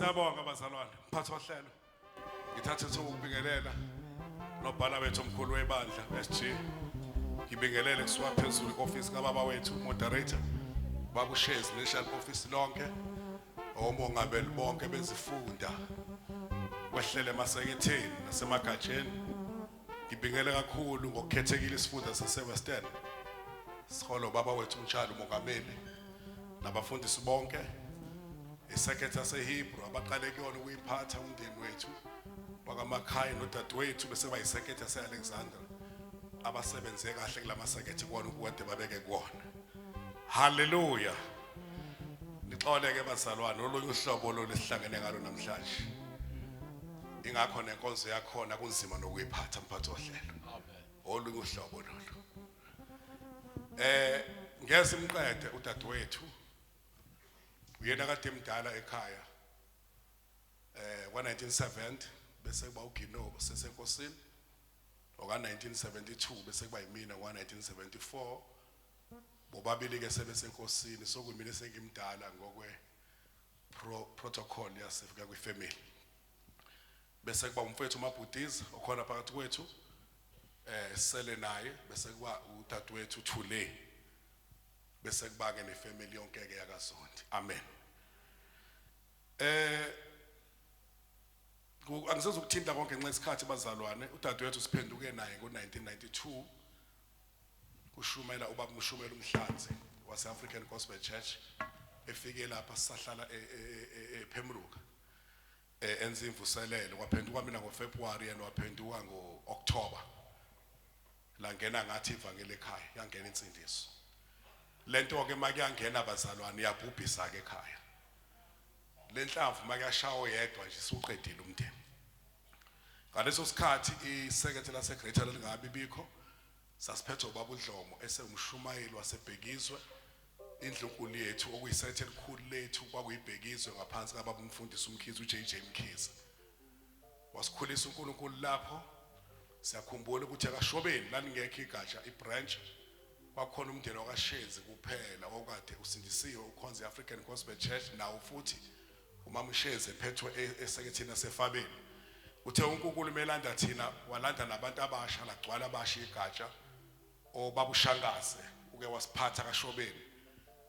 Siyabonga bazalwane, mphathi wohlelo. Ngithathe ithuba ukubingelela nobhala wethu omkhulu webandla SG. Ngibingelele kusuka phezulu office kababa wethu moderator baba uShezi National Office lonke omongameli bonke bezifunda kwehlele emaseketheni nasemagajeni. Ngibingele kakhulu ngokukhethekile isifunda saseWestern. Siholwa baba wethu uMtshali umongameli nabafundisi bonke isekhethe yaseHebrew abaqale kuyona ukuyiphatha umndeni wethu wakamakhaya nodadewethu bese bayisekhethe yase-Alexandra abasebenze kahle kulamasekhethe kuwona ukade babeke kuwona. Haleluya. Nixole ke bazalwane olunye uhlobo lolu esihlangene ngalo namhlanje. Ingakho nenkonzo yakhona kunzima nokuyiphatha mphathi wohlelo. Olunye uhlobo lolu. Ngeke simqede udadewethu. Uyena kade emdala ekhaya. Kwa 1970 bese kuba uGino sesenkosini. Oka 1972 bese kuba yimina kwa 1974. Bobabili ke sebesenkosini sokuyimina sengimdala ngokwe protocol yasefika kwifamily. Bese kuba umfethu uMabhudiza okhona phakathi kwethu sele naye, bese kuba udadewethu uThule, bese kuba ke nefamily yonke ke yakaZondi. Amen. Angisezukuthinta konke ngenxa yesikhathi bazalwane. Udadewethu siphenduke naye ngo-1992 kushumela ubaba uMshumela uMhlanzi wase African Gospel Church. Efike lapha sisahlala ePembrooke enza imvuselelo. Kwaphenduka mina ngoFebruary, yena waphenduka ngoOctober. Langena ngathi ivangeli ekhaya, yangena insindiso. Lento ke makuyangena abazalwane iyabhubhisa ke ekhaya. Lenhlamvu makuyashawa yedwa nje suqedile umndeni. Ngaleso sikhathi isekethe lase Greater lingabi bikho, sasiphethwe ubaba uDlomo esewumshumayeli wasebhekizwe. Indlunkulu yethu okuyisethe elikhulu lethu kwakuyibhekizwe ngaphansi kababa umfundisi uMkhize uJJ Mkhize. Wasikhulisa uNkulunkulu lapho. Siyakhumbula ukuthi akashobeni lalingekho igatsha ibranch, kwakhona umndeni wakwaShezi kuphela okade usindisiwe ukhonza iAfrican Gospel Church, nawo futhi umama uShezi ephethwe esekethini nasefabeni. Uthe uNkulunkulu melanda thina walanda nabantu abasha, lagcwala abasha igatsha. Obaba uShangase uke wasiphatha kaShobeni,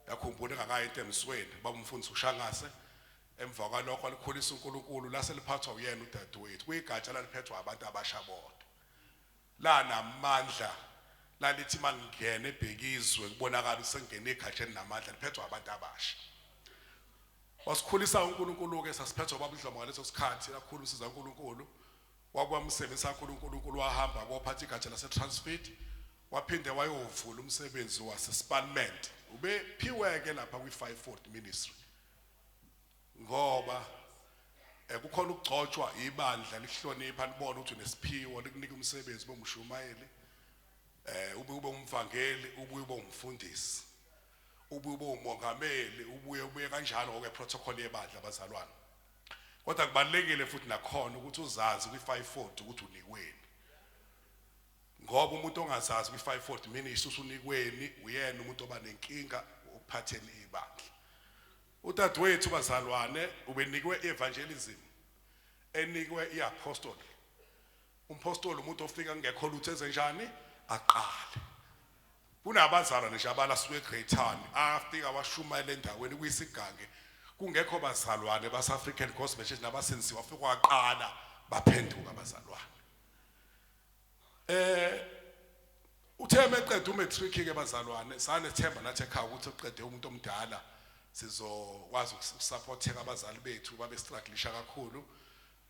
yakhumbula engakayi entemsweni baba umfundisi uShangase. Emva kwalokho alikhulisa uNkulunkulu lase liphathwa uyena udadewethu. Kuyigatsha laliphethwa abantu abasha bodwa, la namandla lalithi mangene ebhekizwe kubonakala usengene egatsheni namandla, liphethwa abantu abasha. Wasikhulisa uNkulunkulu ke, sasiphethwa baba uDlomo ngaleso sikhathi. Kakhulu usiza uNkulunkulu, wakwamsebenzisa kakhulu uNkulunkulu. Wahamba kophatha igatsha lase Transfit, waphinde wayovula umsebenzi waseSparliament. Ubephiwe ke lapha kwi-fivefold ministry ngoba kukhona ukugcotshwa ibandla lihlonipha libona ukuthi unesiphiwo, likunika umsebenzi bomshumayeli, ube umvangeli, ubuye ube umfundisi, ubuye ube umongameli, ubuye kanjalo ngokwe protocol yebandla abazalwane. Kodwa kubalekile futhi nakhona ukuthi uzazi kwi-fivefold ukuthi unikweni, ngoba umuntu ongazazi kwi-fivefold ministry usunikweni uyena umuntu oba nenkinga ukuphatheni ibandla. Udadewethu bazalwane ubenikwe evangelism, enikwe iapostle. Umpostoli umuntu ofika kungekho lutho ezenjani aqale. Kunabazalwane nje abalasuke eGreytown afika washumayela endaweni kuyisigange kungekho bazalwane base African Gospel Church nabasenziwa, afika waqala baphenduka abazalwane. Uthe meqeda umatric ke bazalwane, sanethemba nathi ekhaya ukuthi uqede umuntu omdala sizokwazi ukusupporteka abazali bethu babe strugglisha kakhulu.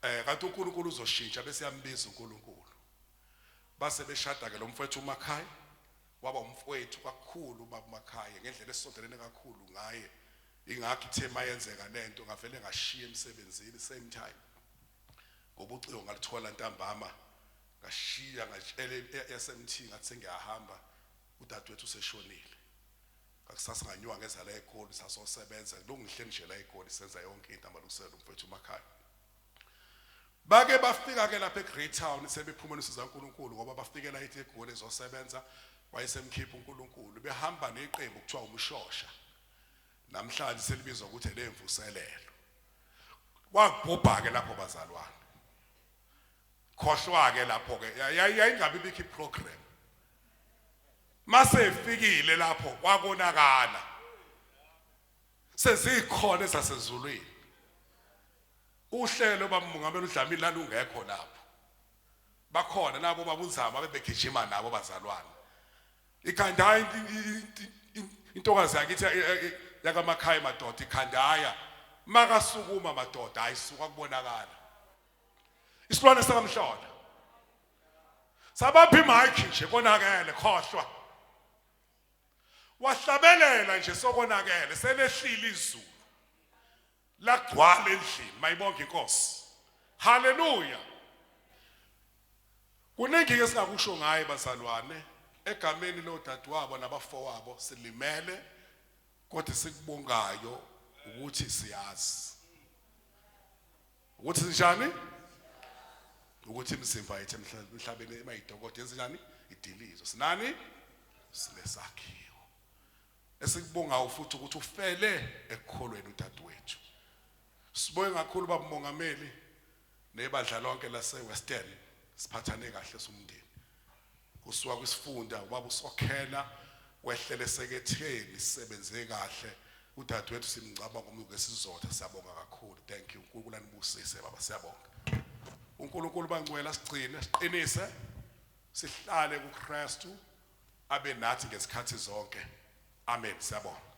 Kanti uNkulunkulu uzoshintsha bese yambiza uNkulunkulu. Base beshada ke lo mfowethu uMakhaya, waba umfowethu kakhulu ubaba uMakhaya ngendlela esondelene kakhulu ngaye. Ingakho ithe mayenzeka lento ngavele ngashiya emsebenzini same time, ngoba ucingo ngalithola ntambama, ngashiya ngatshela e-SMT ngathi sengiyahamba, udadewethu useshonile. Ngakusasa nganyuka ngeza la eGoli, sasosebenza lungihle nje la eGoli, senza yonke into amalungiselelo umfowethu uMakhaya. Bake bafika ke lapha eGreytown sebephuma nosiza uNkulunkulu, ngoba bafikela ithi eGoli ezosebenza, wayesemkhipha uNkulunkulu. Behamba neqembu kuthiwa umshosha, namhlanje selibizwa ukuthi lemvuselelo. Kwakubhubha ke lapho bazalwane. Khohlwa ke lapho ke yayingabi bikho iprogram. Mase efikile lapho kwakonakala. Sezikhona ezasezulwini. Uhlelo bamungameli uDlamini lalungekho lapho. Bakhona nabo babunzama bebegijima nabo bazalwane. Ikhandaya intokazi yakithi yakamakhaya madoda ikhandaya makasukuma madoda ayisuka kubonakala. Isilwane sakamhlola. Sabapha imic nje konakele khohlwa. Wahlabelela nje sokonakele selehlile izulu. Lagcwala endlini mayibonke inkosi. Haleluya. Kuningi ke singakusho ngaye bazalwane egameni lodadewabo nabafowabo silimele kodwa sikubongayo ukuthi siyazi ukuthi sinjani ukuthi imizimba yethu emhlabeni emayidokode yenzenjani idilizwe sinani sinesakhiwo esikubongayo futhi ukuthi ufele ekukholweni udadewethu. Sibonge kakhulu baba umongameli nebandla lonke lase Western siphathane kahle somndeni. Kusuka kwisifunda ubaba uSokhela wehlele seketheni sisebenze kahle udadewethu simngcwaba ngomuke ngesizotha siyabonga kakhulu. Thank you. uNkulunkulu anibusise baba siyabonga. uNkulunkulu bangcwele sigcine siqinise sihlale kuKristu abe nathi ngesikhathi zonke. Amen. Siyabonga.